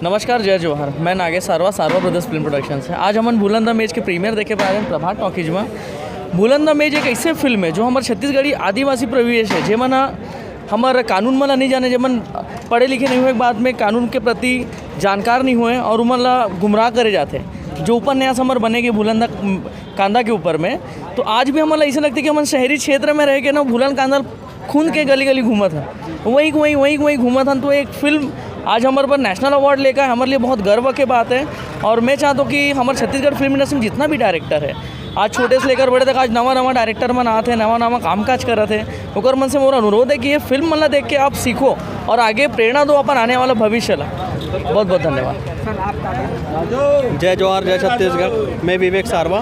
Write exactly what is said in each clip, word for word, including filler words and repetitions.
नमस्कार, जय जोहार। मैं नागेश सारवा, सारवा ब्रदर्स फिल्म प्रोडक्शन से। आज हमन भूलन द मेज के प्रीमियर देखे बर आए हन प्रभात टॉकीज में। भूलन द मेज एक ऐसे फिल्म है जो हमर छत्तीसगढ़ी आदिवासी परिवेश है, जेमन ह हमर कानून मन ला नहीं जाने, जेमन पढ़े लिखे नहीं हुए, बाद में कानून के प्रति जानकार नहीं हुए और उमन ला गुमराह करे जाते। जो उपन्यास हमर बने के भूलन द कांदा के ऊपर में, तो आज भी हमन ला ऐसे लगते कि हमन शहरी क्षेत्र में रह के ना भूलन कांदा खून के गली गली घूमत हन, वहीं वहीं वहीं वहीं घूमत हन। तो एक फिल्म आज हमर बर नेशनल अवार्ड लेकर है, हमर लिए बहुत गर्व के बात है। और मैं चाहता हूँ कि हमर छत्तीसगढ़ फिल्म इंडस्ट्री में जितना भी डायरेक्टर है, आज छोटे से लेकर बड़े तक, आज नवा नवा डायरेक्टर मन आते हैं, नवा नवा काम काज करत है, ओकर मन से मोर अनुरोध है कि ये फिल्म मन ला देख के आप सीखो और आगे प्रेरणा दो अपन आने वाला भविष्य ला। बहुत बहुत धन्यवाद। जय जोहार, जय छत्तीसगढ़। मैं विवेक सारवा।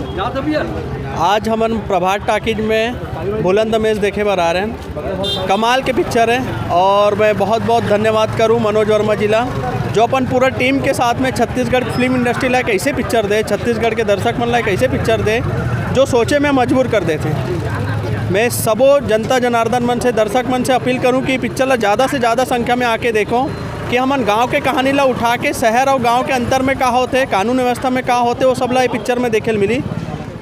आज हमन प्रभात टॉकीज में भूलन द मेज देखे बर आ रहे हैं। कमाल के पिक्चर है और मैं बहुत बहुत धन्यवाद करूँ मनोज वर्मा जी ला, जो अपन पूरा टीम के साथ में छत्तीसगढ़ फिल्म इंडस्ट्री ला एक ऐसे पिक्चर दे, छत्तीसगढ़ के दर्शक मन ला एक ऐसे पिक्चर दे जो सोचे में मजबूर कर देते। मैं सबो जनता जनार्दन मन से, दर्शक मन से अपील करूँ कि पिक्चर ला ज़्यादा से ज़्यादा संख्या में आके देखो, कि हमन गांव के कहानी ला उठा के शहर और गांव के अंतर में का होते, कानून व्यवस्था में का होते, वो सब ला ये पिक्चर में देखे ल मिली।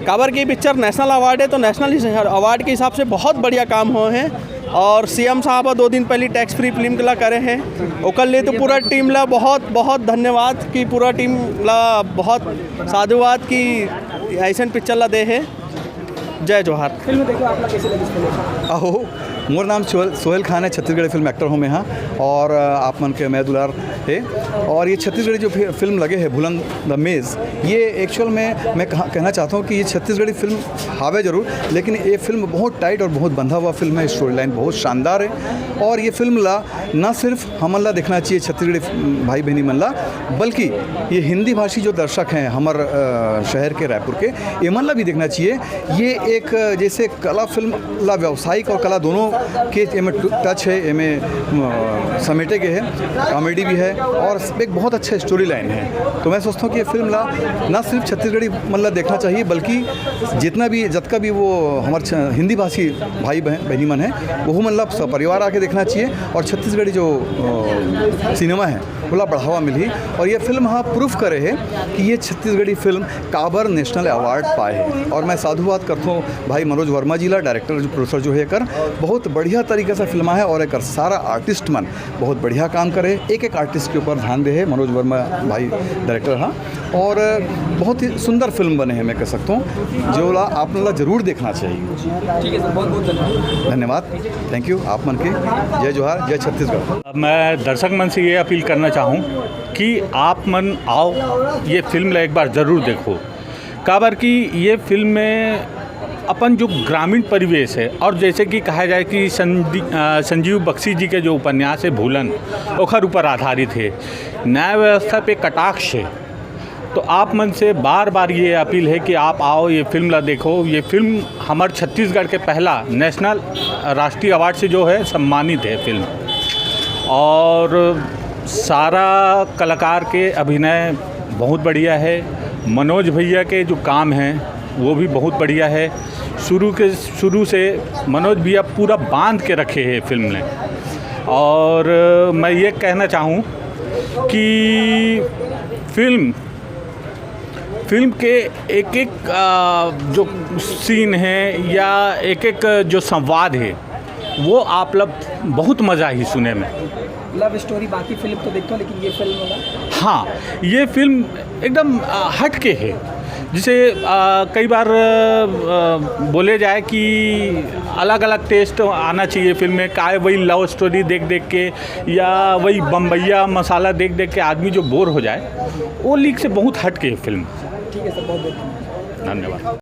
काबर कि पिक्चर नेशनल अवार्ड है, तो नेशनल अवार्ड के हिसाब से बहुत बढ़िया काम हो है। और सीएम साहब दो दिन पहले टैक्स फ्री फिल्म ला करे हैं, ओकर लिए तो पूरा टीम ला बहुत बहुत धन्यवाद, कि पूरा टीम ला बहुत साधुवाद कि ऐसन पिक्चर ला दे है। जय जोहार। फिल्म देखो, आप लोग कैसे लगी इस फिल्म? अहो, मोर नाम सोहेल, सोहेल खान है, छत्तीसगढ़ी फिल्म एक्टर हूँ मैं, हाँ। और अ, आप मन के मैं दुलार है। और ये छत्तीसगढ़ी जो फि-, फिल्म लगे है भूलन द मेज, ये एक्चुअल में मैं कहा, कहना चाहता हूँ कि ये छत्तीसगढ़ी फिल्म हावे जरूर, लेकिन ये फिल्म बहुत टाइट और बहुत बंधा हुआ फिल्म है। स्टोरी लाइन बहुत शानदार है। और ये फिल्म ला ना सिर्फ हमन ला देखना चाहिए, छत्तीसगढ़ी भाई बहनी मन ला, बल्कि ये हिंदी भाषी जो दर्शक हैं हमर अ, शहर के, रायपुर के, एमन ला भी देखना चाहिए। ये एक अ, जैसे कला फिल्म ला, व्यावसायिक और कला दोनों के एमे टच है, एमे अ, समेटे गए है, कॉमेडी भी है और एक बहुत अच्छा स्टोरी लाइन है। तो मैं सोचता हूँ कि ये फिल्म ला ना सिर्फ छत्तीसगढ़ी मन ला देखना चाहिए, बल्कि जितना भी, जतका भी वो हमारे छ-, हिंदी भाषी भाई बहन, बहनी मन है, वो मन ला सब परिवार आके देखना चाहिए। और छत्तीसगढ़ी जो अ, सिनेमा है, ओला बढ़ावा मिलही। और ये फिल्म हा प्रूफ करे है कि ये छत्तीसगढ़ी फिल्म काबर नेशनल अवार्ड पाए है। और मैं साधुवाद करता हूँ भाई मनोज वर्मा जी ला, डायरेक्टर जो, प्रोड्यूसर जो है कर, बहुत बढ़िया तरीका से फिल्म है। और एक सारा आर्टिस्ट मन बहुत बढ़िया काम करे, एक एक आर्टिस्ट के ऊपर ध्यान दे है मनोज वर्मा भाई डायरेक्टर, हाँ। और बहुत ही सुंदर फिल्म बने हैं, मैं कह सकता हूँ, जो ला आप ला जरूर देखना चाहिए। ठीक है सर, बहुत बहुत धन्यवाद। धन्यवाद, थैंक यू। आप मन के जय जोहार, जय छत्तीसगढ़। मैं दर्शक मन से ये अपील करना चाहूँ कि आप मन आओ, ये फिल्म ला एक बार ज़रूर देखो, काबर कि ये फिल्म में अपन जो ग्रामीण परिवेश है और जैसे कि कहा जाए कि संदी-, अ, संजीव बख्शी जी के जो उपन्यास है भूलन, ओखर ऊपर आधारित है। न्याय व्यवस्था पे कटाक्ष है। तो आप मन से बार बार ये अपील है कि आप आओ, ये फिल्म ला देखो। ये फिल्म हमारे छत्तीसगढ़ के पहला नेशनल, राष्ट्रीय अवार्ड से जो है सम्मानित है फिल्म। और सारा कलाकार के अभिनय बहुत बढ़िया है। मनोज भैया के जो काम हैं वो भी बहुत बढ़िया है। शुरू के, शुरू से मनोज भैया पूरा बांध के रखे हैं फिल्म ने। और मैं ये कहना चाहूँ कि फिल्म, फिल्म के एक एक अ, जो सीन है या एक एक जो संवाद है, वो आप लोग बहुत मज़ा ही सुने में। लव स्टोरी बाकी फिल्म तो देखता हूँ, लेकिन ये फिल्म वाला हाँ, ये फिल्म एकदम अ, हट के है। जैसे अ, कई बार अ, बोले जाए कि अलग अलग टेस्ट आना चाहिए फिल्म में, काय वही लव स्टोरी देख देख के या वही बम्बैया मसाला देख देख के आदमी जो बोर हो जाए, वो लीक से बहुत हट के है फिल्म। ठीक है सर, बहुत बहुत धन्यवाद। धन्यवाद।